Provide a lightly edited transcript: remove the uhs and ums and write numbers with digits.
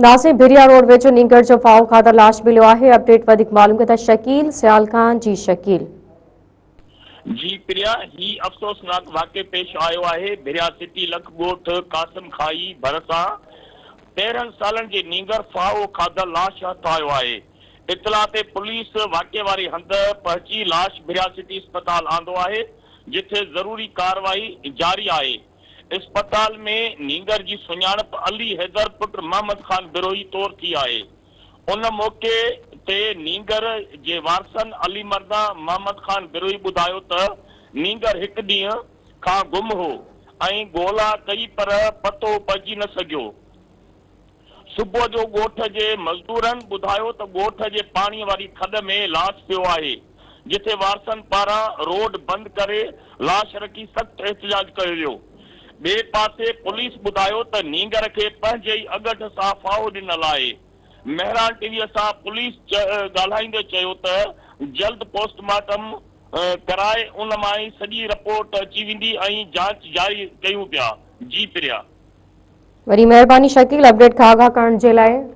ناصر ڀريا road ويجهو نينگر جو ڦاهو کاڌل لاش مليو آهي، اپڊيٽ وڌيڪ معلوم ڪندا شڪيل سيال کان جي شڪيل. جي پريا هي افسوسناڪ واقعي پيش آيو آهي ڀريا سٽي لک ڳوٺ قاسم کائي ڀرسان 13 سالن جي نينگر ڦاهو کاڌل لاش هٿ آيو آهي اطلاع تي پوليس واقعي واري هنڌ پهچي لاش ڀريا سٽي اسپتال آندو آهي جٿي ضروري ڪارروائي جاري آهي. اسپتال ۾ نينگر جي سڃاڻپ علي حيدر پٽ محمد خان بروهي طور ٿي آهي. ان موقعي تي نينگر جي وارثن علي مردان محمد خان بروهي ٻڌايو ته نينگر هڪ ڏينهن کان گم هو ۽ ڳولا ڪئي پر پتو پئجي نه سگهيو. صبح جو ڳوٺ جي مزدورن ٻڌايو ته ڳوٺ جي پاڻي واري کڏ ۾ لاش پيو آهي، جتي وارثن پاران روڊ بند ڪري لاش رکي سخت احتجاج ڪيو ويو. ٻئي پاسي پوليس ٻڌايو ته نينگر کي پنهنجي ئي اڳٺ سان ڦاهو ڏنل آهي. مهراڻ ٽي وي سان پوليس ڳالهائيندي چيو ته جلد پوسٽ مارٽم ڪرائي ان مان ئي سڄي رپورٽ اچي ويندي ۽ جاچ جاري ڪيون پيا. جي پريا. وڏي مهرباني شڪيل اپڊيٽ کان آگاهه ڪرڻ جي لاء.